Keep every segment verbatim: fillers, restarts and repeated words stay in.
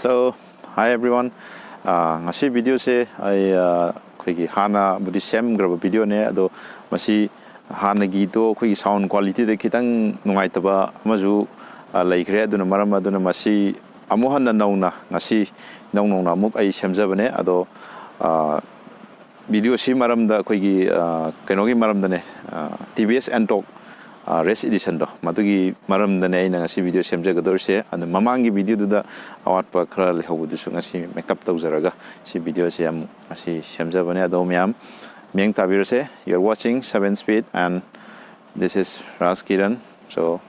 So, hi everyone. ꯑꯥ, ꯉꯁꯤ ꯚꯤꯗꯤꯑꯣꯁꯦ ꯑꯩ, ꯑꯥ, ꯑꯩꯈꯣꯏꯒꯤ ꯍꯥꯟꯅꯕꯨꯗꯤ ꯁꯦꯝꯈ꯭ꯔꯕ ꯚꯤꯗꯤꯑꯣꯅꯦ, ꯑꯗꯣ ꯃꯁꯤ ꯍꯥꯟꯅꯒꯤꯗꯣ ꯑꯩꯈꯣꯏꯒꯤ sound qualityꯗ ꯈꯤꯇꯪ ꯅꯨꯡꯉꯥꯏꯇꯕ ꯑꯃꯁꯨ, ꯑꯥ, ꯂꯩꯈ꯭ꯔꯦ꯫ ꯑꯗꯨꯅ ꯃꯔꯝ ꯑꯗꯨꯅ ꯃꯁꯤ ꯑꯃꯨꯛ ꯍꯟꯅ ꯅꯧꯅ, ꯉꯁꯤ ꯏꯅꯧ ꯅꯧꯅ ꯑꯃꯨꯛ ꯑꯩ ꯁꯦꯝꯖꯕꯅꯦ꯫ ꯑꯗꯣ, ꯑꯥ, ꯚꯤꯗꯤꯑꯣꯁꯤ ꯃꯔꯝꯗ ꯑꯩꯈꯣꯏꯒꯤ, ꯑꯥ, ꯀꯩꯅꯣꯒꯤ ꯃꯔꯝꯗꯅꯦ, ꯇꯤ ꯚꯤ ꯑꯦꯁ Ntorq, ꯑꯥ, ꯔꯦꯁ ꯏꯗꯤꯁꯟꯗꯣ, ꯃꯗꯨꯒꯤ ꯃꯔꯝꯗꯅꯦ ꯑꯩꯅ ꯉꯁꯤ ꯚꯤꯗꯤꯑꯣ ꯁꯦꯝꯖꯒꯗꯧꯔꯤꯁꯦ꯫ ꯑꯗꯨ ꯃꯃꯥꯡꯒꯤ ꯚꯤꯗꯤꯑꯣꯗꯨꯗ ꯑꯋꯥꯠꯄ ꯈꯔ ꯂꯩꯍꯧꯕꯗꯨꯁꯨ ꯉꯁꯤ ꯃꯦꯀꯞ ꯇꯧꯖꯔꯒ ꯁꯤ ꯚꯤꯗꯤꯑꯣꯁꯦ ꯑꯃꯨꯛ ꯉꯁꯤ ꯁꯦꯝꯖꯕꯅꯦ꯫ ꯑꯗꯣ ꯃꯌꯥꯝ ꯃꯤꯠꯌꯦꯡ ꯇꯥꯕꯤꯔꯁꯦ꯫ You are watching Seven Speed and this is Raj Kiran. So,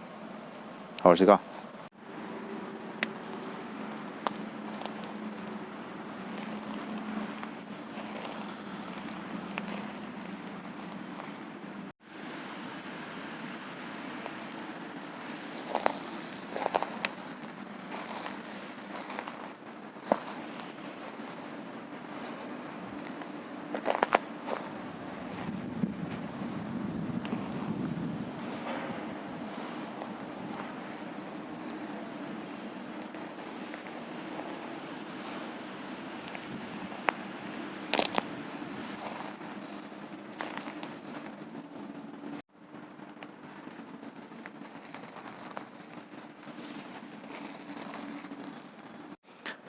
ꯍꯧꯔꯁꯤꯀꯣ꯫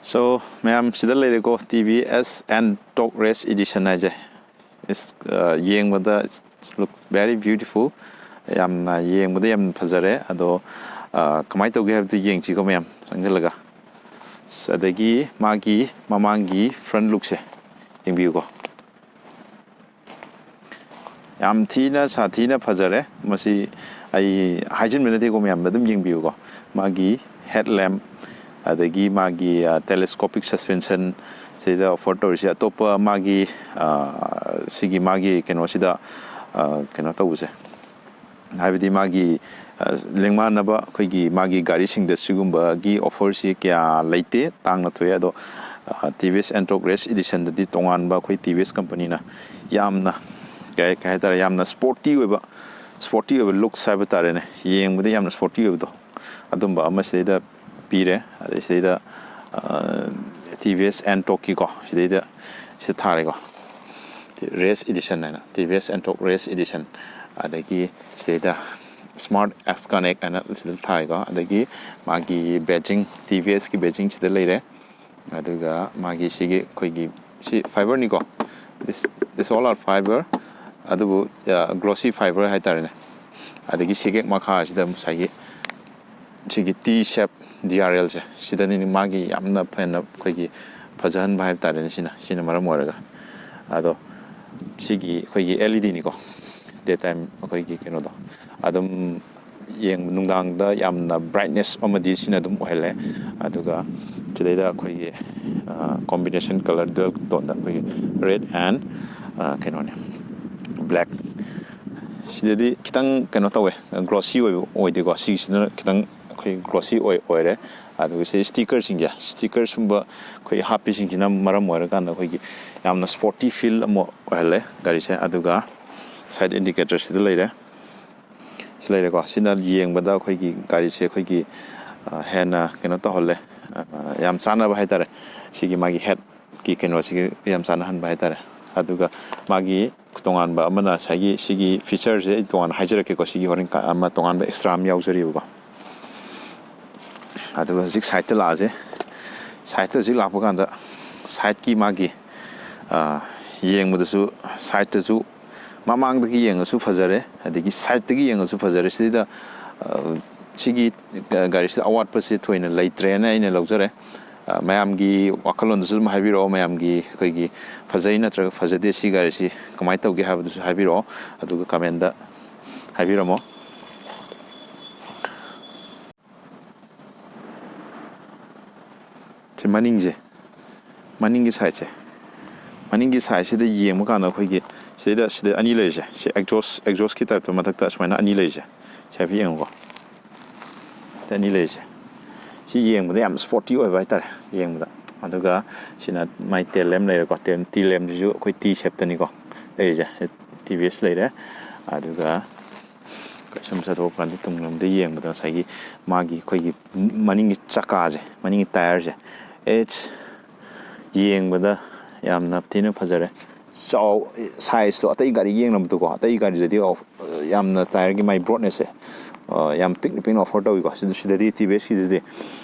So, ꯃꯌꯥꯝ ꯁꯤꯗ ꯂꯩꯔꯦꯀꯣ, ꯇꯤ ꯚꯤ ꯑꯦꯁ Ntorq Race Edition ꯍꯥꯏꯁꯦ꯫ It's, uh, ꯌꯦꯡꯕꯗ it's look very beautiful, ꯌꯥꯝꯅ ꯌꯦꯡꯕꯗ ꯌꯥꯝ ꯐꯖꯔꯦ꯫ ꯑꯗꯣ, ꯑ, ꯀꯃꯥꯏꯅ ꯇꯧꯒꯦ ꯍꯥꯏꯕꯗꯨ ꯌꯦꯡꯁꯤꯀꯣ ꯃꯌꯥꯝ ꯆꯪꯁꯤꯜꯂꯒ꯫ ꯑꯁ, ꯑꯗꯒꯤ ꯃꯥꯒꯤ ꯃꯃꯥꯡꯒꯤ front lookꯁꯦ ꯌꯦꯡꯕꯤꯌꯨꯀꯣ꯫ ꯌꯥꯝ ꯊꯤꯅ ꯁꯥꯊꯤꯅ ꯐꯖꯔꯦ꯫ ꯃꯁꯤ ꯑꯩ ꯍꯥꯏꯖꯤꯟꯕ ꯅꯠꯇꯦꯀꯣ, ꯃꯌꯥꯝꯅ ꯑꯗꯨꯝ ꯌꯦꯡꯕꯤꯌꯨꯀꯣ꯫ ꯃꯥꯒꯤ headlamp, ꯑꯗꯒꯤ ꯃꯥꯒꯤ, ꯑ, telescopic suspension ꯁꯤꯗ offer ꯇꯧꯔꯤꯁꯦ꯫ ꯑꯇꯣꯞꯄ ꯃꯥꯒꯤ, ꯑ, ꯁꯤꯒꯤ ꯃꯥꯒꯤ ꯀꯩꯅꯣꯁꯤꯗ, ꯑ, ꯀꯩꯅꯣ ꯇꯧꯕꯁꯦ, ꯍꯥꯏꯕꯗꯤ ꯃꯥꯒꯤ, ꯑ, ꯂꯦꯡꯃꯥꯟꯅꯕ ꯑꯩꯈꯣꯏꯒꯤ ꯃꯥꯒꯤ ꯒꯥꯔꯤꯁꯤꯡꯗ ꯁꯤꯒꯨꯝꯕꯒꯤ offerꯁꯤ ꯀꯌꯥ ꯂꯩꯇꯦ, ꯇꯥꯡꯅ ꯊꯣꯛꯑꯦ꯫ ꯑꯗꯣ, ꯑ, ꯇꯤ ꯚꯤ ꯑꯦꯁ Ntorq Race Editionꯗꯗꯤ ꯇꯣꯉꯥꯟꯕ ꯑꯩꯈꯣꯏ ꯇꯤ ꯚꯤ ꯑꯦꯁ companyꯅ ꯌꯥꯝꯅ, ꯀꯩ, ꯀꯩ ꯍꯥꯏꯇꯥꯔꯦ, ꯌꯥꯝꯅ sporty ꯑꯣꯏꯕ, sporty ꯑꯣꯏꯕ looks ꯍꯥꯏꯕ ꯇꯥꯔꯦꯅꯦ, ꯌꯦꯡꯕꯗ ꯌꯥꯝꯅ sporty ꯑꯣꯏꯕꯗꯣ, ꯑꯗꯨꯝꯕ ꯑꯃ ꯁꯤꯗꯩꯗ ꯄꯤꯔꯦ꯫ ꯑꯗꯩ ꯁꯤꯗꯩꯗ, ꯇꯤ ꯚꯤ ꯑꯦꯁ ꯑꯦꯟꯇꯣꯛꯀꯤꯀꯣ, ꯁꯤꯗꯩꯗ ꯁꯤꯗ ꯊꯥꯔꯦꯀꯣ, ꯔꯦꯁ ꯏꯗꯤꯁꯟ ꯍꯥꯏꯅ, ꯇꯤ ꯚꯤ ꯑꯦꯁ ꯑꯦꯟꯇꯣꯛ ꯔꯦꯁ ꯏꯗꯤꯁꯟ꯫ ꯑꯗꯒꯤ ꯁꯤꯗꯩꯗ ꯁ꯭ꯃꯥꯔꯠ ꯑꯦꯛꯁ ꯀꯅꯦꯛ ꯍꯥꯏꯅ ꯁꯤꯗ ꯊꯥꯏꯀꯣ꯫ ꯑꯗꯒꯤ ꯃꯥꯒꯤ ꯕꯦꯖꯤꯡ, ꯇꯤ ꯚꯤ ꯑꯦꯁꯀꯤ ꯕꯦꯖꯤꯡ ꯁꯤꯗ ꯂꯩꯔꯦ꯫ ꯑꯗꯨꯒ ꯃꯥꯒꯤ ꯁꯤꯒꯤ ꯑꯩꯈꯣꯏꯒꯤ ꯁꯤ ꯐꯥꯏꯕꯔꯅꯤꯀꯣ, this this all are fiber, ꯑꯗꯨꯕꯨ ꯒ꯭ꯂꯣꯁꯤ ꯐꯥꯏꯕꯔ ꯍꯥꯏꯇꯥꯔꯦꯅꯦ꯫ ꯑꯗꯒꯤ ꯁꯤꯒꯦꯛ ꯃꯈꯥꯁꯤꯗ ꯉꯁꯥꯏꯒꯤ ꯁꯤꯒꯤ ꯇꯤ ꯁꯦꯞ ꯗꯤ ꯑꯥꯔ ꯑꯦꯜꯁꯦ, ꯁꯤꯗꯅꯤꯅꯦ ꯃꯥꯒꯤ ꯌꯥꯝꯅ ꯍꯦꯟꯅ ꯑꯩꯈꯣꯏꯒꯤ ꯐꯖꯍꯟꯕ ꯍꯥꯏꯕ ꯇꯥꯔꯦꯅꯦ꯫ ꯁꯤꯅ ꯁꯤꯅ ꯃꯔꯝ ꯑꯣꯏꯔꯒ, ꯑꯗꯣ ꯁꯤꯒꯤ ꯑꯩꯈꯣꯏꯒꯤ ꯑꯦꯜ ꯏ ꯗꯤꯅꯤꯀꯣ, ꯗꯦ ꯇꯥꯏꯝ ꯑꯩꯈꯣꯏꯒꯤ ꯀꯩꯅꯣꯗꯣ ꯑꯗꯨꯝ ꯌꯦꯡ ꯅꯨꯡꯗꯥꯡꯗ ꯌꯥꯝꯅ ꯕ꯭ꯔꯥꯏꯠꯅꯦꯁ ꯑꯃꯗꯤ ꯁꯤꯅ ꯑꯗꯨꯝ ꯑꯣꯏꯍꯜꯂꯦ꯫ ꯑꯗꯨꯒ ꯁꯤꯗꯩꯗ ꯑꯩꯈꯣꯏꯒꯤ ꯀꯣꯝꯕꯤꯅꯦꯁꯟ ꯀꯂꯔ ꯗꯨꯋꯦꯜ ꯇꯣꯟꯗ ꯑꯩꯈꯣꯏꯒꯤ ꯔꯦꯗ ꯑꯦꯟ ꯀꯩꯅꯣꯅꯦ, ꯕ꯭ꯂꯦꯛ꯫ ꯁꯤꯗꯗꯤ ꯈꯤꯇꯪ ꯀꯩꯅꯣ ꯇꯧꯋꯦ, ꯒ꯭ꯂꯣꯁꯤ ꯑꯣꯏꯕ ꯑꯣꯏꯗꯦꯀꯣ꯫ ꯁꯤꯒꯤꯁꯤꯅ ꯈꯤꯇꯪ ꯑꯩꯈꯣꯏ ꯒ꯭ꯂꯣꯁꯤ ꯑꯣꯏ ꯑꯣꯏꯔꯦ꯫ ꯑꯗꯨꯒ ꯁꯤ ꯁ꯭ꯇꯤꯀꯔꯁꯤꯡꯁꯦ, ꯁ꯭ꯇꯤꯀꯔ ꯁꯨꯝꯕ ꯑꯩꯈꯣꯏ ꯍꯥꯞꯄꯤꯁꯤꯡꯁꯤꯅ ꯃꯔꯝ ꯑꯣꯏꯔꯀꯥꯟꯗ ꯑꯩꯈꯣꯏꯒꯤ ꯌꯥꯝꯅ ꯁ꯭ꯄꯣꯔꯇꯤ ꯐꯤꯜ ꯑꯃ ꯑꯣꯏꯍꯜꯂꯦ ꯒꯥꯔꯤꯁꯦ꯫ ꯑꯗꯨꯒ ꯁꯥꯏꯠ ꯏꯟꯗꯤꯀꯦꯇꯔ ꯁꯤꯗ ꯂꯩꯔꯦ, ꯁꯤ ꯂꯩꯔꯦꯀꯣ꯫ ꯁꯤꯅ ꯌꯦꯡꯕꯗ ꯑꯩꯈꯣꯏꯒꯤ ꯒꯥꯔꯤꯁꯦ ꯑꯩꯈꯣꯏꯒꯤ ꯍꯦꯟꯅ ꯀꯩꯅꯣ ꯇꯧꯍꯜꯂꯦ, ꯌꯥꯝ ꯆꯥꯟꯅꯕ ꯍꯥꯏꯇꯥꯔꯦ꯫ ꯁꯤꯒꯤ ꯃꯥꯒꯤ ꯍꯦꯠꯀꯤ ꯀꯩꯅꯣꯁꯤꯒꯤ ꯌꯥꯝ ꯆꯥꯟꯅꯍꯟꯕ ꯍꯥꯏꯇꯥꯔꯦ꯫ ꯑꯗꯨꯒ ꯃꯥꯒꯤ ꯇꯣꯉꯥꯟꯕ ꯑꯃꯅ ꯉꯁꯥꯏꯒꯤ ꯁꯤꯒꯤ ꯐꯤꯆꯔꯁꯦ ꯑꯩ ꯇꯣꯉꯥꯟꯅ ꯍꯥꯏꯖꯔꯛꯀꯦꯀꯣ꯫ ꯁꯤꯒꯤ ꯍꯣꯔꯦꯟ ꯑꯃ ꯇꯣꯉꯥꯟꯕ ꯑꯦꯛꯁꯇ꯭ꯔꯥ ꯑꯃ ꯌꯥꯎꯖꯔꯤꯕꯀꯣ꯫ ꯑꯗꯨꯒ ꯍꯧꯖꯤꯛ ꯁꯥꯏꯠꯇ ꯂꯥꯛꯑꯁꯦ꯫ ꯁꯥꯏꯠꯇ ꯍꯧꯖꯤꯛ ꯂꯥꯛꯄ ꯀꯥꯟꯗ ꯁꯥꯏꯠꯀꯤ ꯃꯥꯒꯤ ꯌꯦꯡꯕꯗꯁꯨ, ꯁꯥꯏꯠꯇꯁꯨ ꯃꯃꯥꯡꯗꯒꯤ ꯌꯦꯡꯉꯁꯨ ꯐꯖꯔꯦ, ꯑꯗꯒꯤ ꯁꯥꯏꯠꯇꯒꯤ ꯌꯦꯡꯉꯁꯨ ꯐꯖꯔꯦ꯫ ꯁꯤꯗ ꯁꯤꯒꯤ ꯒꯥꯔꯤꯁꯤꯗ ꯑꯋꯥꯠꯄꯁꯦ ꯊꯣꯏꯅ ꯂꯩꯇ꯭ꯔꯦꯅ ꯑꯩꯅ ꯂꯧꯖꯔꯦ꯫ ꯃꯌꯥꯝꯒꯤ ꯋꯥꯈꯜꯂꯣꯟꯗꯁꯨ ꯑꯗꯨꯝ ꯍꯥꯏꯕꯤꯔꯛꯑꯣ, ꯃꯌꯥꯝꯒꯤ ꯑꯩꯈꯣꯏꯒꯤ ꯐꯖꯩ ꯅꯠꯇ꯭ꯔꯒ ꯐꯖꯗꯦ ꯁꯤ ꯒꯥꯔꯤꯁꯤ ꯀꯃꯥꯏꯅ ꯇꯧꯒꯦ ꯍꯥꯏꯕꯗꯨꯁꯨ ꯍꯥꯏꯕꯤꯔꯛꯑꯣ꯫ ꯑꯗꯨꯒ ꯀꯃꯦꯟꯗ ꯍꯥꯏꯕꯤꯔꯝꯃꯣ꯫ ꯁꯤ ꯃꯅꯤꯡꯁꯦ, ꯃꯅꯤꯡꯒꯤ ꯁꯥꯏꯠꯁꯦ, ꯃꯅꯤꯡꯒꯤ ꯁꯥꯏꯠꯁꯤꯗ ꯌꯦꯡꯕ ꯀꯥꯟꯗ ꯑꯩꯈꯣꯏꯒꯤ ꯁꯤꯗꯩꯗ, ꯁꯤꯗ ꯑꯅꯤ ꯂꯩꯔꯤꯁꯦ, ꯁꯤ ꯑꯦꯛꯖꯣꯁ, ꯑꯦꯛꯖꯣꯁꯀꯤ ꯇꯥꯏꯞꯇ ꯃꯊꯛꯇ ꯁꯨꯃꯥꯏꯅ ꯑꯅꯤ ꯂꯩꯔꯤꯁꯦ, ꯁꯤ ꯍꯥꯏꯐꯦꯠ ꯌꯦꯡꯉꯨꯀꯣ꯫ ꯁꯤ ꯑꯅꯤ ꯂꯩꯔꯤꯁꯦ, ꯁꯤ ꯌꯦꯡꯕꯗ ꯌꯥꯝ ꯁ꯭ꯄꯣꯔꯇꯤ ꯑꯣꯏꯕ ꯍꯥꯏꯇꯥꯔꯦ ꯌꯦꯡꯕꯗ꯫ ꯑꯗꯨꯒ ꯁꯤꯅ ꯃꯥꯏ ꯇꯦꯜ ꯂꯦꯝ ꯂꯩꯔꯦꯀꯣ꯫ ꯇꯦꯜ, ꯇꯤ ꯂꯦꯝꯁꯤꯁꯨ ꯑꯩꯈꯣꯏ ꯇꯤ ꯁꯦꯞꯇꯅꯤꯀꯣ ꯂꯩꯔꯤꯁꯦ꯫ ꯇꯤ ꯚꯤ ꯑꯦꯁ ꯂꯩꯔꯦ꯫ ꯑꯗꯨꯒ ꯀꯩꯁꯨꯝ ꯆꯠꯊꯣꯛꯄ ꯀꯥꯟꯗ ꯇꯨꯡꯂꯣꯝꯗ ꯌꯦꯡꯕꯗ ꯉꯁꯥꯏꯒꯤ ꯃꯥꯒꯤ ꯑꯩꯈꯣꯏꯒꯤ ꯃꯅꯤꯡꯒꯤ ꯆꯀꯥꯁꯦ, ꯃꯅꯤꯡꯒꯤ ꯇꯥꯌꯔꯁꯦ, ꯑꯦꯁ ꯌꯦꯡꯕꯗ ꯌꯥꯝꯅ ꯊꯤꯅ ꯐꯖꯔꯦ꯫ ꯆꯥꯎ ꯁꯥꯏꯖꯇꯣ ꯑꯇꯩ ꯒꯥꯔꯤ ꯌꯦꯡꯅꯕꯗꯀꯣ, ꯑꯇꯩ ꯒꯥꯔꯤꯗꯗꯤ ꯑꯣꯐ-, ꯌꯥꯝꯅ ꯇꯥꯏꯌꯔꯒꯤ ꯃꯥꯏ ꯕ꯭ꯔꯣꯗꯅꯦꯁꯁꯦ ꯌꯥꯝ ꯄꯤꯛꯅ ꯄꯤꯛꯅ ꯑꯣꯐꯔ ꯇꯧꯋꯤꯀꯣ꯫ ꯁꯤꯗ, ꯁꯤꯗꯗꯤ ꯇꯤ ꯚꯤ ꯑꯦꯁꯀꯤꯁꯤꯗꯤ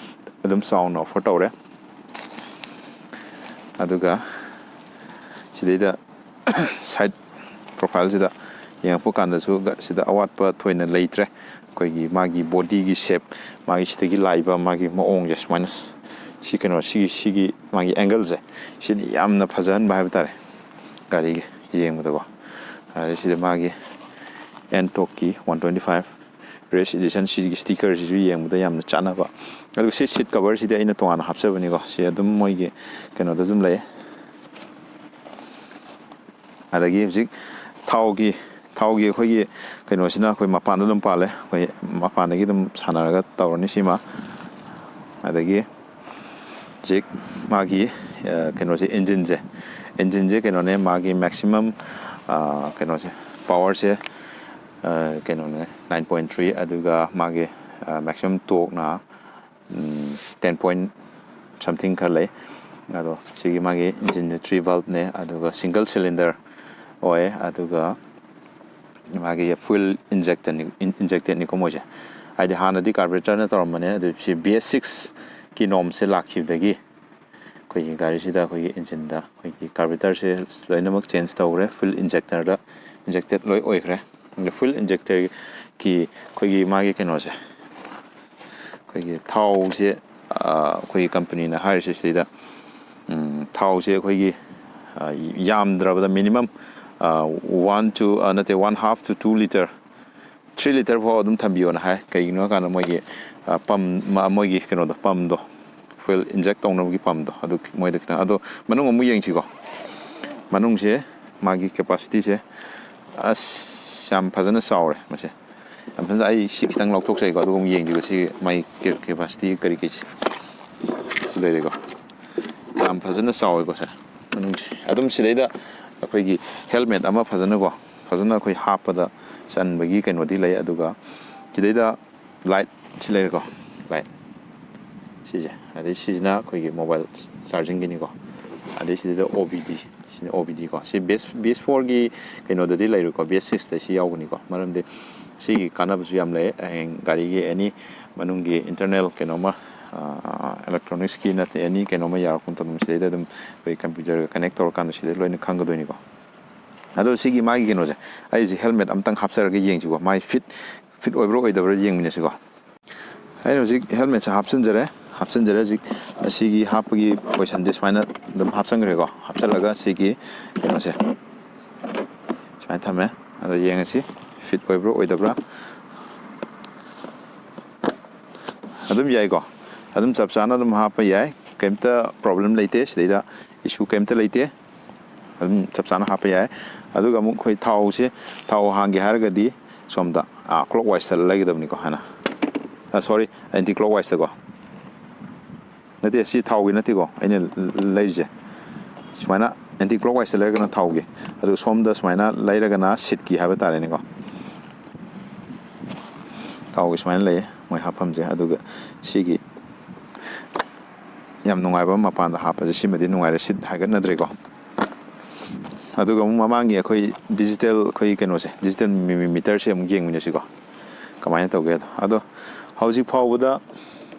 ꯑꯗꯨꯝ ꯆꯥꯎꯅ ꯑꯣꯐꯔ ꯇꯧꯔꯦ꯫ ꯑꯗꯨꯒ ꯁꯤꯗꯩꯗ ꯁꯥꯏꯠ ꯄ꯭ꯔꯣꯐꯥꯏꯜꯁꯤꯗ ꯌꯦꯡꯉꯛꯄ ꯀꯥꯟꯗꯁꯨ ꯒ-, ꯁꯤꯗ ꯑꯋꯥꯠꯄ ꯊꯣꯏꯅ ꯂꯩꯇ꯭ꯔꯦ꯫ ꯑꯩꯈꯣꯏꯒꯤ ꯃꯥꯒꯤ ꯕꯣꯗꯤꯒꯤ ꯁꯦꯞ, ꯃꯥꯒꯤ ꯁꯤꯗꯒꯤ ꯂꯥꯛꯏꯕ ꯃꯥꯒꯤ ꯃꯑꯣꯡꯁꯦ ꯁꯨꯃꯥꯏꯅ, ꯁꯤ ꯀꯩꯅꯣ, ꯁꯤꯒꯤ, ꯁꯤꯒꯤ ꯃꯥꯒꯤ ꯑꯦꯡꯒꯜꯁꯦ, ꯁꯤꯅ ꯌꯥꯝꯅ ꯐꯖꯍꯟꯕ ꯍꯥꯏꯕ ꯇꯥꯔꯦ ꯒꯥꯔꯤꯒꯤ ꯌꯦꯡꯕꯗꯀꯣ꯫ ꯑꯗꯩ ꯁꯤꯗ ꯃꯥꯒꯤ ꯑꯦꯟꯇꯣꯛꯀꯤ one twenty five race edition, ꯁꯤꯒꯤ ꯁ꯭ꯇꯤꯀꯔꯁꯤꯁꯨ ꯌꯦꯡꯕꯗ ꯌꯥꯝꯅ ꯆꯥꯟꯅꯕ꯫ ꯑꯗꯨꯒ ꯁꯤ ꯁꯤꯠ ꯀꯕꯔꯁꯤꯗꯤ ꯑꯩꯅ ꯇꯣꯉꯥꯟꯅ ꯍꯥꯞꯆꯕꯅꯤꯀꯣ, ꯁꯤ ꯑꯗꯨꯝ ꯃꯣꯏꯒꯤ ꯀꯩꯅꯣꯗ ꯑꯗꯨꯝ ꯂꯩ꯫ ꯑꯗꯒꯤ ꯍꯧꯖꯤꯛ ꯊꯥꯎꯒꯤ, ꯊꯥꯎꯒꯤ ꯑꯩꯈꯣꯏꯒꯤ ꯀꯩꯅꯣꯁꯤꯅ ꯑꯩꯈꯣꯏ ꯃꯄꯥꯟꯗ ꯑꯗꯨꯝ ꯄꯥꯜꯂꯦ, ꯑꯩꯈꯣꯏ ꯃꯄꯥꯟꯗꯒꯤ ꯑꯗꯨꯝ ꯁꯥꯟꯅꯔꯒ ꯇꯧꯔꯅꯤ ꯁꯤꯃ꯫ ꯑꯗꯒꯤ ꯍꯧꯖꯤꯛ ꯃꯥꯒꯤ, ꯑ, ꯀꯩꯅꯣꯁꯦ, ꯏꯟꯖꯤꯟꯁꯦ, ꯏꯟꯖꯤꯟꯁꯦ ꯀꯩꯅꯣꯅꯦ, ꯃꯥꯒꯤ ꯃꯦꯛꯁꯤꯃꯝ, ꯑ, ꯀꯩꯅꯣꯁꯦ, ꯄꯋꯥꯔꯁꯦ, ꯑ, ꯀꯩꯅꯣꯅꯦ, ꯅꯥꯏꯟ ꯄꯣꯏꯟ ꯊ꯭ꯔꯤ, ꯑꯗꯨꯒ ꯃꯥꯒꯤ, ꯑ, ꯃꯦꯛꯁꯤꯃꯝ ꯇꯣꯛꯅ ꯇꯦꯟ ꯄꯣꯏꯟ ꯁꯝꯊꯤꯡ ꯈꯔ ꯂꯩ꯫ ꯑꯗꯣ ꯁꯤꯒꯤ ꯃꯥꯒꯤ ꯏꯟꯖꯤꯟꯁꯦ ꯊ꯭ꯔꯤ ꯚꯥꯜꯕꯅꯦ, ꯑꯗꯨꯒ ꯁꯤꯡꯒꯜ ꯁꯤꯂꯤꯟꯗꯔ ꯑꯣꯏ, ꯑꯗꯨꯒ ꯃꯥꯒꯤ ꯐ꯭ꯌꯨꯜ ꯏꯟꯖꯦꯛꯇꯅꯤ, ꯏꯟꯖꯦꯛꯇꯦꯠꯅꯤꯀꯣ ꯃꯣꯏꯁꯦ꯫ ꯍꯥꯏꯗꯤ ꯍꯥꯟꯅꯗꯤ ꯀꯥꯔꯕꯨꯔꯦꯇꯔꯅ ꯇꯧꯔꯝꯕꯅꯦ, ꯑꯗꯨ ꯁꯤ ꯕꯤ ꯑꯦꯁ ꯁꯤꯛꯁꯀꯤ ꯅꯣꯝꯁꯦ ꯂꯥꯛꯈꯤꯕꯗꯒꯤ ꯑꯩꯈꯣꯏꯒꯤ ꯒꯥꯔꯤꯁꯤꯗ ꯑꯩꯈꯣꯏꯒꯤ ꯏꯟꯖꯤꯟꯗ ꯑꯩꯈꯣꯏꯒꯤ ꯀꯥꯔꯕꯨꯔꯦꯇꯔꯁꯦ ꯂꯣꯏꯅꯃꯛ ꯆꯦꯟꯖ ꯇꯧꯈ꯭ꯔꯦ, ꯐ꯭ꯌꯨꯜ ꯏꯟꯖꯦꯛꯇꯔꯗ ꯏꯟꯖꯦꯛꯇꯦꯠ ꯂꯣꯏ ꯑꯣꯏꯈ꯭ꯔꯦ꯫ ꯑꯗ ꯐ꯭ꯌꯨꯜ ꯏꯟꯖꯦꯛꯇꯔꯒꯤ ꯑꯩꯈꯣꯏꯒꯤ ꯃꯥꯒꯤ ꯀꯩꯅꯣꯁꯦ, ꯑꯩꯈꯣꯏꯒꯤ ꯊꯥꯎꯁꯦ, ꯑ, ꯑꯩꯈꯣꯏꯒꯤ ꯀꯝꯄꯅꯤꯅ ꯍꯥꯏꯔꯤꯁꯦ ꯁꯤꯗ, ꯎꯝ, ꯊꯥꯎꯁꯦ ꯑꯩꯈꯣꯏꯒꯤ, ꯑ, ꯌꯥꯝꯗ꯭ꯔꯕꯗ ꯃꯤꯅꯤꯃꯝ, ꯑ, ꯋꯥꯟ ꯇꯨ, ꯑ, ꯅꯠꯇꯦ, one half two two litre, three litre ꯐꯥꯎ ꯑꯗꯨꯝ ꯊꯝꯕꯤꯌꯣꯅ ꯍꯥꯏ꯫ ꯀꯩꯒꯤꯅꯣ ꯍꯥꯏꯀꯥꯟꯗ ꯃꯣꯏꯒꯤ, ꯑ, ꯄꯝ, ꯃ-, ꯃꯣꯏꯒꯤ ꯀꯩꯅꯣꯗꯣ, ꯄꯝꯗꯣ, ꯐ꯭ꯌꯨꯜ ꯏꯟꯖꯦꯛ ꯇꯧꯅꯕꯒꯤ ꯄꯝꯗꯣ, ꯑꯗꯨ ꯃꯣꯏꯗ ꯈꯤꯇꯪ꯫ ꯑꯗꯣ ꯃꯅꯨꯡ ꯑꯃꯨꯛ ꯌꯦꯡꯁꯤꯀꯣ꯫ ꯃꯅꯨꯡꯁꯦ ꯃꯥꯒꯤ ꯀꯦꯄꯥꯁꯤꯇꯤꯁꯦ ꯑꯁ ꯌꯥꯝ ꯐꯖꯅ ꯆꯥꯎꯔꯦ ꯃꯁꯦ꯫ ꯌꯥꯝ ꯐꯖꯅ, ꯑꯩ ꯁꯤ ꯈꯤꯇꯪ ꯂꯧꯊꯣꯛꯆꯩꯀꯣ, ꯑꯗꯨꯒ ꯑꯃꯨꯛ ꯌꯦꯡꯁꯤꯀꯣ ꯁꯤꯒꯤ ꯃꯥꯒꯤ ꯀꯦ-, ꯀꯦꯄꯥꯁꯤꯇꯤ ꯀꯔꯤ ꯀꯔꯤꯁꯦ꯫ ꯁꯤ ꯂꯩꯔꯦꯀꯣ꯫ ꯌꯥꯝ ꯐꯖꯅ ꯆꯥꯎꯋꯦꯀꯣ ꯁꯦ ꯃꯅꯨꯡꯁꯦ꯫ ꯑꯗꯨꯝ ꯁꯤꯗꯩꯗ ꯑꯩꯈꯣꯏꯒꯤ ꯍꯦꯜꯃꯦꯠ ꯑꯃ ꯐꯖꯅꯀꯣ, ꯐꯖꯅ ꯑꯩꯈꯣꯏ ꯍꯥꯞꯄꯗ ꯆꯟꯕꯒꯤ ꯀꯩꯅꯣꯗꯤ ꯂꯩ꯫ ꯑꯗꯨꯒ ꯁꯤꯗꯩꯗ ꯂꯥꯏꯠ ꯁꯤ ꯂꯩꯔꯦꯀꯣ, ꯂꯥꯏꯠ꯫ ꯁꯤꯁꯦ꯫ ꯑꯗꯩ ꯁꯤꯁꯤꯅ ꯑꯩꯈꯣꯏꯒꯤ ꯃꯣꯕꯥꯏꯜ ꯆꯥꯔꯖꯤꯡꯒꯤꯅꯤꯀꯣ꯫ ꯑꯗꯩ ꯁꯤꯗ ꯑꯣ ꯕꯤ ꯗꯤ, ꯁꯤꯅ ꯑꯣ ꯕꯤ ꯗꯤ ꯀꯣ꯫ ꯁꯤ ꯕꯦꯁ, ꯕꯦꯁ ꯐꯣꯔꯒꯤ ꯀꯩꯅꯣꯗꯗꯤ ꯂꯩꯔꯣꯏꯀꯣ, ꯕꯦꯁ ꯁꯤꯛꯁꯇ ꯁꯤ ꯌꯥꯎꯒꯅꯤꯀꯣ꯫ ꯃꯔꯝꯗꯤ ꯁꯤꯒꯤ ꯀꯥꯟꯅꯕꯁꯨ ꯌꯥꯝ ꯂꯩ꯫ ꯍꯌꯦꯡ ꯒꯥꯔꯤꯒꯤ ꯑꯦꯅꯤ ꯃꯅꯨꯡꯒꯤ ꯏꯟꯇꯔꯅꯦꯜ ꯀꯩꯅꯣꯝꯃ, ꯏꯂꯦꯛꯇ꯭ꯔꯣꯅꯤꯛꯁꯀꯤ ꯅꯠꯇꯦ, ꯑꯦꯅꯤ ꯀꯩꯅꯣꯝꯃ ꯌꯥꯔꯛꯄ ꯃꯇꯝꯗ ꯁꯤꯗꯩꯗ ꯑꯗꯨꯝ ꯑꯩꯈꯣꯏ ꯀꯝꯄ꯭ꯌꯨꯇꯔꯒ ꯀꯅꯦꯛ ꯇꯧꯔꯀꯥꯟꯗ ꯁꯤꯗꯩ ꯂꯣꯏꯅ ꯈꯪꯒꯗꯣꯏꯅꯤꯀꯣ꯫ ꯑꯗꯣ ꯁꯤꯒꯤ ꯃꯥꯒꯤ ꯀꯩꯅꯣꯁꯦ, ꯑꯩ ꯍꯧꯖꯤꯛ ꯍꯦꯜꯃꯦꯠ ꯑꯝꯇꯪ ꯍꯥꯞꯆꯔꯒ ꯌꯦꯡꯁꯤꯀꯣ, ꯃꯥꯏ ꯐꯤꯠ, ꯐꯤꯠ ꯑꯣꯏꯕ꯭ꯔꯥ ꯑꯣꯏꯗꯕ꯭ꯔꯥ ꯌꯦꯡꯃꯤꯟꯅꯁꯤꯀꯣ꯫ ꯑꯩꯅ ꯍꯧꯖꯤꯛ ꯍꯦꯜꯃꯦꯠꯁꯦ ꯍꯥꯞꯆꯤꯟꯖꯔꯦ, ꯍꯥꯞꯆꯤꯟꯖꯔꯦ꯫ ꯍꯧꯖꯤꯛ ꯑꯁꯤꯒꯤ ꯍꯥꯞꯄꯒꯤ ꯄꯣꯖꯤꯁꯟꯁꯦ ꯁꯨꯃꯥꯏꯅ ꯑꯗꯨꯝ ꯍꯥꯞꯆꯤꯟꯈ꯭ꯔꯦꯀꯣ꯫ ꯍꯥꯞꯆꯤꯜꯂꯒ ꯁꯤꯒꯤ ꯀꯩꯅꯣꯁꯦ ꯁꯨꯃꯥꯏꯅ ꯊꯝꯃꯦ꯫ ꯑꯗꯣ ꯌꯦꯡꯉꯁꯤ ꯐꯤꯠ ꯑꯣꯏꯕ꯭ꯔꯥ ꯑꯣꯏꯗꯕ꯭ꯔꯥ꯫ ꯑꯗꯨꯝ ꯌꯥꯏꯀꯣ, ꯑꯗꯨꯝ ꯆꯞ ꯆꯥꯅ ꯑꯗꯨꯝ ꯍꯥꯞꯄ ꯌꯥꯏ, ꯀꯩꯝꯇ ꯄ꯭ꯔꯣꯕ꯭ꯂꯦꯝ ꯂꯩꯇꯦ꯫ ꯁꯤꯗꯩꯗ ꯏꯁꯨ ꯀꯩꯝꯇ ꯂꯩꯇꯦ꯫ ꯑꯗꯨꯝ ꯆꯞ ꯆꯥꯅ ꯍꯥꯞꯄ ꯌꯥꯏ꯫ ꯑꯗꯨꯒ ꯑꯃꯨꯛ ꯑꯩꯈꯣꯏ ꯊꯥꯎꯁꯦ, ꯊꯥꯎ ꯍꯥꯡꯒꯦ ꯍꯥꯏꯔꯒꯗꯤ ꯁꯣꯝꯗ, ꯑꯥ, ꯀ꯭ꯂꯣꯛ ꯋꯥꯏꯁꯇ ꯂꯩꯒꯗꯕꯅꯤꯀꯣ ꯍꯥꯟꯅ꯫ ꯑꯥ, ꯁꯣꯔꯤ, ꯑꯦꯟꯇꯤ ꯀ꯭ꯂꯣꯛ ꯋꯥꯏꯁꯇꯀꯣ꯫ ꯅꯠꯇꯦ, ꯁꯤ ꯊꯥꯎꯒꯤ ꯅꯠꯇꯦꯀꯣ ꯑꯩꯅ ꯂꯩꯔꯤꯁꯦ꯫ ꯁꯨꯃꯥꯏꯅ ꯑꯦꯟꯇꯤ ꯀ꯭ꯂꯣꯛ ꯋꯥꯏꯁꯇ ꯂꯩꯔꯒꯅ ꯊꯥꯎꯒꯤ, ꯑꯗꯨꯒ ꯁꯣꯝꯗ ꯁꯨꯃꯥꯏꯅ ꯂꯩꯔꯒꯅ ꯁꯤꯠꯀꯤ ꯍꯥꯏꯕ ꯇꯥꯔꯦꯅꯦꯀꯣ꯫ ꯊꯥꯎꯒꯤ ꯁꯨꯃꯥꯏꯅ ꯂꯩꯌꯦ ꯃꯣꯏ ꯍꯥꯞꯐꯝꯁꯦ꯫ ꯑꯗꯨꯒ ꯁꯤꯒꯤ ꯌꯥꯝ ꯅꯨꯡꯉꯥꯏꯕ ꯑꯃ, ꯃꯄꯥꯟꯗ ꯍꯥꯞꯄꯁꯦ ꯁꯤꯃꯗꯤ ꯅꯨꯡꯉꯥꯏꯔꯦ, ꯁꯤꯠ ꯍꯥꯏꯒꯠꯅꯗ꯭ꯔꯦꯀꯣ꯫ ꯑꯗꯨꯒ ꯑꯃꯨꯛ ꯃꯃꯥꯡꯒꯤ ꯑꯩꯈꯣꯏ ꯗꯤꯖꯤꯇꯦꯜ, ꯑꯩꯈꯣꯏ ꯀꯩꯅꯣꯁꯦ, ꯗꯤꯖꯤꯇꯦꯜ ꯃꯤꯇꯔꯁꯦ ꯑꯃꯨꯛ ꯌꯦꯡꯃꯤꯟꯅꯁꯤꯀꯣ, ꯀꯃꯥꯏꯅ ꯇꯧꯒꯦꯗꯣ꯫ ꯑꯗꯣ ꯍꯧꯖꯤꯛ ꯐꯥꯎꯕꯗ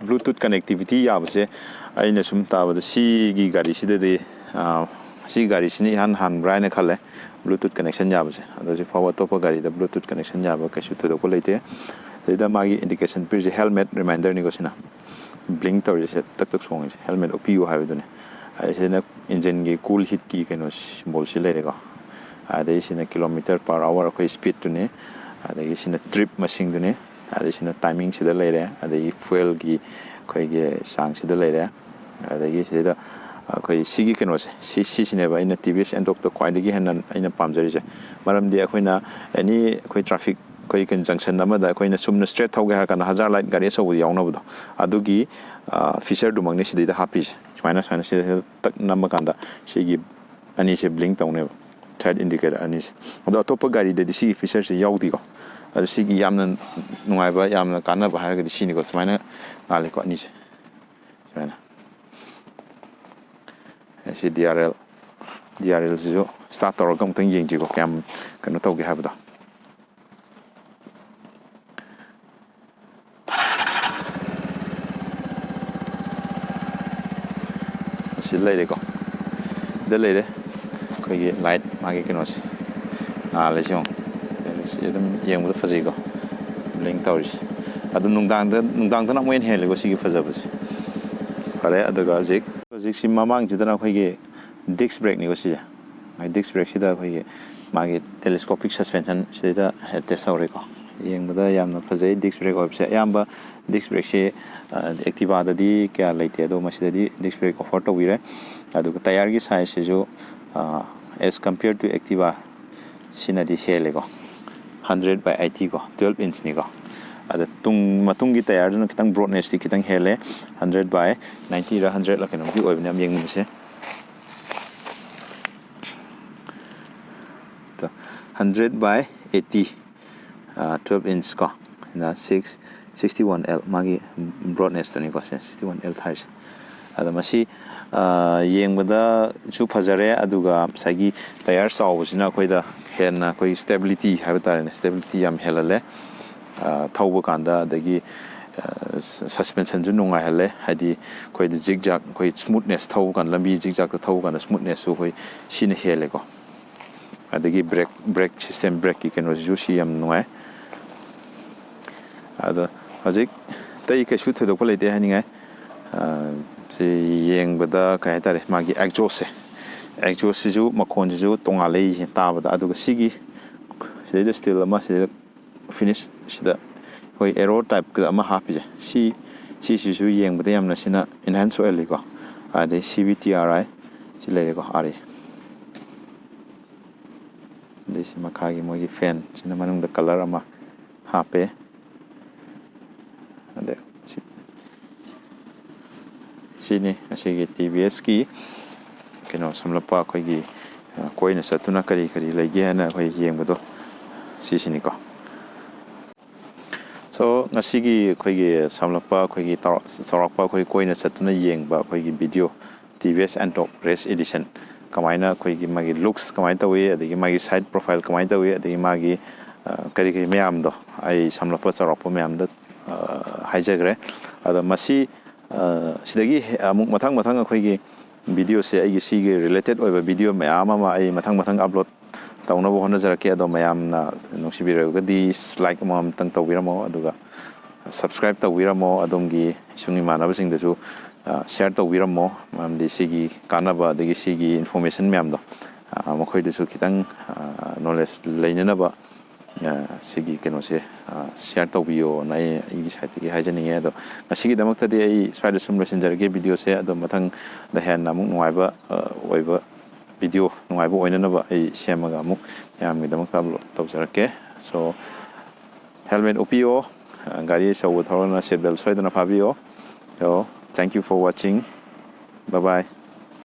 ꯕ꯭ꯂꯨꯇꯨꯠ ꯀꯅꯦꯛꯇꯤꯚꯤꯇꯤ ꯌꯥꯕꯁꯦ ꯑꯩꯅ ꯁꯨꯝ ꯇꯥꯕꯗ ꯁꯤꯒꯤ ꯒꯥꯔꯤꯁꯤꯗꯗꯤ, ꯑꯥ, ꯁꯤ ꯒꯥꯔꯤꯁꯤꯅ ꯏꯍꯥꯟ ꯍꯥꯟꯕ꯭ꯔꯥ ꯍꯥꯏꯅ ꯈꯜꯂꯦ ꯕ꯭ꯂꯨꯇꯨꯠ ꯀꯅꯦꯛꯁꯟ ꯌꯥꯕꯁꯦ꯫ ꯑꯗꯣ ꯍꯧꯖꯤꯛ ꯐꯥꯎꯕ ꯑꯇꯣꯞꯄ ꯒꯥꯔꯤꯗ ꯕ꯭ꯂꯨꯇꯨꯠ ꯀꯅꯦꯛꯁꯟ ꯌꯥꯕ ꯀꯩꯁꯨ ꯊꯣꯏꯗꯣꯛꯄ ꯂꯩꯇꯦ꯫ ꯑꯗꯩꯗ ꯃꯥꯒꯤ ꯏꯟꯗꯤꯀꯦꯁꯟ ꯄꯤꯔꯤꯁꯦ ꯍꯦꯜꯃꯦꯠ ꯔꯤꯃꯥꯏꯟꯗꯔꯅꯤꯀꯣ ꯁꯤꯅ꯫ ꯕ꯭ꯂꯤꯡ ꯇꯧꯔꯤꯁꯦ, ꯇꯛ ꯇꯛ ꯁꯣꯡꯉꯤꯁꯦ, ꯍꯦꯜꯃꯦꯠ ꯎꯞꯄꯤꯌꯨ ꯍꯥꯏꯕꯗꯨꯅꯦ꯫ ꯑꯗꯩ ꯁꯤꯗꯅ ꯏꯟꯖꯤꯟꯒꯤ ꯀꯨꯜ ꯍꯤꯠꯀꯤ ꯀꯩꯅꯣ ꯁꯤꯝꯕꯣꯜꯁꯤ ꯂꯩꯔꯦꯀꯣ꯫ ꯑꯗꯩ ꯁꯤꯅ ꯀꯤꯂꯣꯃꯤꯇꯔ ꯄꯔ ꯑꯋꯥꯔ ꯑꯩꯈꯣꯏ ꯁ꯭ꯄꯤꯠꯇꯨꯅꯤ꯫ ꯑꯗꯒꯤ ꯁꯤꯅ ꯇ꯭ꯔꯤꯞ ꯃꯁꯤꯡꯗꯨꯅꯤ꯫ ꯑꯗꯩ ꯁꯤꯅ ꯇꯥꯏꯃꯤꯡꯁꯤꯗ ꯂꯩꯔꯦ꯫ ꯑꯗꯒꯤ ꯐ꯭ꯌꯨꯑꯦꯜꯒꯤ ꯑꯩꯈꯣꯏꯒꯤ ꯆꯥꯡꯁꯤꯗ ꯂꯩꯔꯦ꯫ ꯑꯗꯒꯤ ꯁꯤꯗꯩꯗ ꯑꯩꯈꯣꯏ ꯁꯤꯒꯤ ꯀꯩꯅꯣꯁꯦ, ꯁꯤ, ꯁꯤꯁꯤꯅꯦꯕ ꯑꯩꯅ ꯇꯤ ꯚꯤ ꯑꯦꯁ ꯑꯦꯟꯇꯣꯛꯇ ꯈ꯭ꯋꯥꯏꯗꯒꯤ ꯍꯦꯟꯅ ꯑꯩꯅ ꯄꯥꯝꯖꯔꯤꯁꯦ꯫ ꯃꯔꯝꯗꯤ ꯑꯩꯈꯣꯏꯅ ꯑꯦꯅꯤ ꯑꯩꯈꯣꯏ ꯇ꯭ꯔꯥꯐꯤꯛ, ꯑꯩꯈꯣꯏ ꯀꯩꯅꯣ ꯖꯪꯁꯟ ꯑꯃꯗ ꯑꯩꯈꯣꯏꯅ ꯆꯨꯝꯅ ꯁ꯭ꯇ꯭ꯔꯦꯠ ꯊꯧꯒꯦ ꯍꯥꯏꯔ ꯀꯥꯟꯗ ꯍꯖꯥꯔ ꯂꯥꯏꯠ ꯒꯥꯔꯤ ꯑꯆꯧꯕꯗ ꯌꯥꯎꯅꯕꯗꯣ, ꯑꯗꯨꯒꯤ, ꯑ, ꯐꯤꯆꯔꯗꯨꯃꯛꯅꯤ ꯁꯤꯗꯩꯗ ꯍꯥꯞꯄꯤꯁꯦ꯫ ꯁꯨꯃꯥꯏꯅ, ꯁꯨꯃꯥꯏꯅ ꯁꯤꯗ, ꯁꯤꯗ ꯇꯛ ꯅꯝꯃꯀꯥꯟꯗ ꯁꯤꯒꯤ ꯑꯅꯤꯁꯦ ꯕ꯭ꯂꯤꯡ ꯇꯧꯅꯦꯕ, ꯁꯥꯏꯠ ꯏꯟꯗꯤꯀꯦꯇꯔ ꯑꯅꯤꯁꯦ꯫ ꯑꯗꯣ ꯑꯇꯣꯞꯄ ꯒꯥꯔꯤꯗꯗꯤ ꯁꯤꯒꯤ ꯐꯤꯆꯔꯁꯦ ꯌꯥꯎꯗꯦꯀꯣ꯫ ꯑꯗꯣ ꯁꯤꯒꯤ ꯌꯥꯝꯅ ꯅꯨꯡꯉꯥꯏꯕ, ꯌꯥꯝꯅ ꯀꯥꯟꯅꯕ ꯍꯥꯏꯔꯒꯗꯤ ꯁꯤꯅꯤꯀꯣ, ꯁꯨꯃꯥꯏꯅ ꯉꯥꯜꯂꯤꯀꯣ ꯑꯅꯤꯁꯦ꯫ C D R L D R ꯑꯦꯜꯁꯤꯁꯨ ꯁ꯭ꯇꯥꯔꯠ ꯇꯧꯔꯒ ꯑꯃꯨꯛꯇꯪ ꯌꯦꯡꯁꯤꯀꯣ, ꯀꯌꯥꯝ ꯀꯩꯅꯣ ꯇꯧꯒꯦ ꯍꯥꯏꯕꯗꯣ꯫ ꯑꯁꯤ ꯂꯩꯔꯦꯀꯣ, ꯁꯤꯗ ꯂꯩꯔꯦ ꯑꯩꯈꯣꯏꯒꯤ ꯂꯥꯏꯠ, ꯃꯥꯒꯤ ꯀꯩꯅꯣꯁꯦ ꯉꯥꯜꯂꯤꯁꯦ ꯌꯦꯡꯉꯣ꯫ ꯁꯤ ꯑꯗꯨꯝ ꯌꯦꯡꯕꯗ ꯐꯖꯩꯀꯣ, ꯕ꯭ꯂꯤꯡ ꯇꯧꯔꯤꯁꯦ꯫ ꯑꯗꯨ ꯅꯨꯡꯗꯥꯡꯗ, ꯅꯨꯡꯗꯥꯡꯗꯅ ꯑꯃꯨꯛ ꯍꯦꯟꯅ ꯍꯦꯜꯂꯦꯀꯣ ꯁꯤꯒꯤ ꯐꯖꯕꯁꯦ꯫ ꯐꯔꯦ, ꯑꯗꯨꯒ ꯍꯧꯖꯤꯛ, ꯍꯧꯖꯤꯛꯁꯤ ꯃꯃꯥꯡꯁꯤꯗꯅ ꯑꯩꯈꯣꯏꯒꯤ ꯗꯤꯁꯛ ꯕ꯭ꯔꯦꯛꯅꯤꯀꯣ ꯁꯤꯁꯦ꯫ ꯗꯤꯁꯛ ꯕ꯭ꯔꯦꯛꯁꯤꯗ ꯑꯩꯈꯣꯏꯒꯤ ꯃꯥꯒꯤ ꯇꯦꯂꯦꯁꯀꯣꯄꯤꯛ ꯁꯁꯄꯦꯟꯁꯟ ꯁꯤꯗ ꯑꯦꯇꯦꯁ ꯇꯧꯔꯦꯀꯣ꯫ ꯌꯦꯡꯕꯗ ꯌꯥꯝꯅ ꯐꯖꯩ ꯗꯤꯁꯛ ꯕ꯭ꯔꯦꯛ ꯑꯣꯏꯕꯁꯦ꯫ ꯑꯌꯥꯝꯕ ꯗꯤꯁꯛ ꯕ꯭ꯔꯦꯛꯁꯦ ꯑꯦꯛꯇꯤꯚꯥꯗꯗꯤ ꯀꯌꯥ ꯂꯩꯇꯦ, ꯑꯗꯣ ꯃꯁꯤꯗꯗꯤ ꯗꯤꯁꯛ ꯕ꯭ꯔꯦꯛ ꯑꯣꯐꯔ ꯇꯧꯕꯤꯔꯦ꯫ ꯑꯗꯨꯒ ꯇꯌꯥꯔꯒꯤ ꯁꯥꯏꯖꯁꯤꯁꯨ as compare to Activa ꯁꯤꯅꯗꯤ ꯍꯦꯜꯂꯦꯀꯣ꯫ ꯍꯟꯗ꯭ꯔꯦꯠ ꯕꯥꯏ ꯑꯩꯠꯇꯤ ꯀꯣ, ꯇꯨꯌꯦꯜꯞ ꯏꯟꯆꯅꯤꯀꯣ꯫ ꯑꯗ ꯇꯨꯡ, ꯃꯇꯨꯡꯒꯤ ꯇꯌꯥꯔꯗꯨꯅ ꯈꯤꯇꯪ ꯕ꯭ꯔꯣꯗꯅꯦꯁꯇꯤ ꯈꯤꯇꯪ ꯍꯦꯜꯂꯦ, ꯍꯟꯗ꯭ꯔꯦꯠ ꯕꯥꯏ ꯅꯥꯏꯟꯇꯤꯔ ꯍꯟꯗ꯭ꯔꯦꯠꯂ ꯀꯩꯅꯣꯝꯗꯤ ꯑꯣꯏꯕꯅꯦ, ꯌꯥꯝ ꯌꯦꯡꯅꯤꯡꯕꯁꯦ꯫ Hundred by eighty, twelve inch ꯀꯣ, ꯑꯗꯨꯅ ꯁꯤꯛꯁ, ꯁꯤꯛꯁꯇꯤ ꯋꯥꯟ ꯑꯦꯜ ꯃꯥꯒꯤ ꯕ꯭ꯔꯣꯗꯅꯦꯁꯇꯅꯤꯀꯣ, ꯁꯦ ꯁꯤꯛꯁꯇꯤ ꯋꯥꯟ ꯑꯦꯜ ꯊꯥꯔꯤꯁꯦ꯫ ꯑꯗꯣ ꯃꯁꯤ ꯌꯦꯡꯕꯗꯁꯨ ꯐꯖꯔꯦ, ꯑꯗꯨꯒ ꯉꯁꯥꯏꯒꯤ ꯇꯌꯥꯔ ꯆꯥꯎꯕꯁꯤꯅ ꯑꯩꯈꯣꯏꯗ ꯍꯦꯟꯅ ꯑꯩꯈꯣꯏ ꯁ꯭ꯇꯦꯕꯤꯂꯤꯇꯤ ꯍꯥꯏꯕ ꯇꯥꯔꯦꯅꯦ, ꯁ꯭ꯇꯦꯕꯤꯂꯤꯇꯤ ꯌꯥꯝ ꯍꯦꯜꯍꯜꯂꯦ ꯊꯧꯕ ꯀꯥꯟꯗ꯫ ꯑꯗꯒꯤ ꯁꯁꯄꯦꯟꯁꯟꯁꯨ ꯅꯨꯡꯉꯥꯏꯍꯜꯂꯦ, ꯍꯥꯏꯗꯤ ꯑꯩꯈꯣꯏꯗ ꯖꯤꯛ ꯖꯥꯛ, ꯑꯩꯈꯣꯏ ꯁ꯭ꯃꯨꯠꯅꯦꯁ ꯊꯧꯕ ꯀꯥꯟꯗ, ꯂꯝꯕꯤ ꯖꯤꯛ ꯖꯥꯛꯇ ꯊꯧꯕ ꯀꯥꯟꯗ ꯁ꯭ꯃꯨꯠꯅꯦꯁꯁꯨ ꯑꯩꯈꯣꯏ ꯁꯤꯅ ꯍꯦꯜꯂꯦꯀꯣ꯫ ꯑꯗꯒꯤ ꯕ꯭ꯔꯦꯛ, ꯕ꯭ꯔꯦꯛ ꯁꯤꯁꯇꯦꯝ, ꯕ꯭ꯔꯦꯛꯀꯤ ꯀꯩꯅꯣꯁꯤꯁꯨ ꯁꯤ ꯌꯥꯝ ꯅꯨꯡꯉꯥꯏ꯫ ꯑꯗꯣ ꯍꯧꯖꯤꯛ ꯑꯇꯩ ꯀꯩꯁꯨ ꯊꯣꯏꯗꯣꯛꯄ ꯂꯩꯇꯦ ꯍꯥꯏꯅꯤꯡꯉꯥꯏ꯫ ꯁꯤ ꯌꯦꯡꯕꯗ ꯀꯩ ꯍꯥꯏꯇꯥꯔꯦ, ꯃꯥꯒꯤ ꯑꯦꯛꯖꯣꯁꯁꯦ, ꯑꯦꯛꯖꯣꯁꯁꯤꯁꯨ ꯃꯈꯣꯟꯁꯤꯁꯨ ꯇꯣꯉꯥꯜꯂꯦ ꯇꯥꯕꯗ꯫ ꯑꯗꯨꯒ ꯁꯤꯒꯤ ꯁꯤꯗꯩꯗ ꯁ꯭ꯇꯤꯜ ꯑꯃ, ꯁꯤꯗ ꯐꯤꯅꯤꯁ ꯁꯤꯗ ꯑꯩꯈꯣꯏ ꯑꯦꯔꯣ ꯇꯥꯏꯞꯀ ꯑꯃ ꯍꯥꯞꯄꯤꯁꯦ, ꯁꯤ, ꯁꯤꯁꯤꯁꯨ ꯌꯦꯡꯕꯗ ꯌꯥꯝꯅ ꯁꯤꯅ ꯏꯟꯍꯦꯟꯁ ꯑꯣꯏꯍꯜꯂꯤꯀꯣ꯫ ꯑꯗꯩ C V T R I C ꯂꯩꯔꯦꯀꯣ, ꯑꯥꯔ ꯑꯦ꯫ ꯑꯗꯩ ꯁꯤ ꯃꯈꯥꯒꯤ ꯃꯣꯏꯒꯤ ꯐꯦꯟ ꯁꯤꯅ ꯃꯅꯨꯡꯗ ꯀꯂꯔ ꯑꯃ ꯍꯥꯞꯄꯦ꯫ ꯑꯗꯩ ꯁꯤ, ꯁꯤꯅꯤ ꯑꯁꯤꯒꯤ ꯇꯤ ꯚꯤ ꯑꯦꯁꯀꯤ ꯀꯩꯅꯣ ꯁꯝꯂꯞꯄ ꯑꯩꯈꯣꯏꯒꯤ, ꯑ, ꯀꯣꯏꯅ ꯆꯠꯇꯨꯅ ꯀꯔꯤ ꯀꯔꯤ ꯂꯩꯒꯦ ꯍꯥꯏꯅ ꯑꯩꯈꯣꯏ ꯌꯦꯡꯕꯗꯣ, ꯁꯤꯁꯤꯅꯤꯀꯣ꯫ So, ꯉꯁꯤꯒꯤ ꯑꯩꯈꯣꯏꯒꯤ ꯁꯝꯂꯞꯄ ꯑꯩꯈꯣꯏꯒꯤ ꯇꯧꯔ-, ꯆꯥꯎꯔꯥꯛꯄ ꯑꯩꯈꯣꯏ ꯀꯣꯏꯅ ꯆꯠꯇꯨꯅ ꯌꯦꯡꯕ ꯑꯩꯈꯣꯏꯒꯤ video T V S Ntorq Race Edition ꯀꯃꯥꯏꯅ, ꯑꯩꯈꯣꯏꯒꯤ ꯃꯥꯒꯤ looks ꯀꯃꯥꯏꯅ ꯇꯧꯏ, ꯑꯗꯒꯤ ꯃꯥꯒꯤ side profile ꯀꯃꯥꯏꯅ ꯇꯧꯏ, ꯑꯗꯒꯤ ꯃꯥꯒꯤ ꯀꯔꯤ ꯀꯔꯤ ꯃꯌꯥꯝꯗꯣ ꯑꯩ ꯁꯝꯂꯞꯄ ꯆꯥꯎꯔꯥꯛꯄ ꯃꯌꯥꯝꯗ ꯍꯥꯏꯖꯈ꯭ꯔꯦ꯫ ꯑꯗꯣ ꯃꯁꯤ ꯁꯤꯗꯒꯤ ꯑꯃꯨꯛ ꯃꯊꯪ ꯃꯊꯪ ꯑꯩꯈꯣꯏꯒꯤ videoꯁꯦ, ꯑꯩꯒꯤ ꯁꯤꯒꯤ related ꯑꯣꯏꯕ video ꯃꯌꯥꯝ ꯑꯃ ꯑꯩ ꯃꯊꯪ ꯃꯊꯪ upload ꯇꯧꯅꯕ ꯍꯣꯠꯅꯖꯔꯛꯀꯦ꯫ ꯑꯗꯣ ꯃꯌꯥꯝꯅ ꯅꯨꯡꯁꯤꯕꯤꯔꯒꯗꯤ like ꯑꯃꯃꯝꯇꯪ ꯇꯧꯕꯤꯔꯝꯃꯣ, ꯑꯗꯨꯒ subscribe ꯇꯧꯕꯤꯔꯝꯃꯣ꯫ ꯑꯗꯣꯝꯒꯤ ꯏꯁꯨꯡ ꯏꯃꯥꯟꯅꯕꯁꯤꯡꯗꯁꯨ share ꯇꯧꯕꯤꯔꯝꯃꯣ, ꯃꯔꯝꯗꯤ ꯁꯤꯒꯤ ꯀꯥꯟꯅꯕ ꯑꯗꯒꯤ ꯁꯤꯒꯤ information ꯃꯌꯥꯝꯗꯣ ꯃꯈꯣꯏꯗꯁꯨ ꯈꯤꯇꯪ knowledge ꯂꯩꯅꯅꯕ ꯁꯤꯒꯤ ꯀꯩꯅꯣꯁꯦ share ꯇꯧꯕꯤꯌꯣꯅ ꯑꯩ ꯑꯩꯒꯤ sideꯇꯒꯤ ꯍꯥꯏꯖꯅꯤꯡꯉꯦ꯫ ꯑꯗꯣ ꯉꯁꯤꯒꯤꯗꯃꯛꯇꯗꯤ ꯑꯩ ꯁ꯭ꯋꯥꯏꯗ ꯁꯨꯝ ꯂꯣꯏꯁꯤꯟꯖꯔꯒꯦ videoꯁꯦ꯫ ꯑꯗꯣ ꯃꯊꯪꯗ ꯍꯦꯟꯅ ꯑꯃꯨꯛ ꯅꯨꯡꯉꯥꯏꯕ ꯑꯣꯏꯕ video, ꯅꯨꯡꯉꯥꯏꯕ ꯑꯣꯏꯅꯅꯕ ꯑꯩ ꯁꯦꯝꯃꯒ ꯑꯃꯨꯛ ꯃꯌꯥꯝꯒꯤꯗꯃꯛꯇ upload ꯇꯧꯖꯔꯛꯀꯦ꯫ So helmet ꯎꯞꯄꯤꯌꯣ, ꯒꯥꯔꯤ ꯑꯆꯧꯕ ꯊꯧꯔꯒꯅ seat belt ꯁꯣꯏꯗꯅ ꯐꯥꯕꯤꯌꯣ꯫ So thank you for watching, bye bye꯫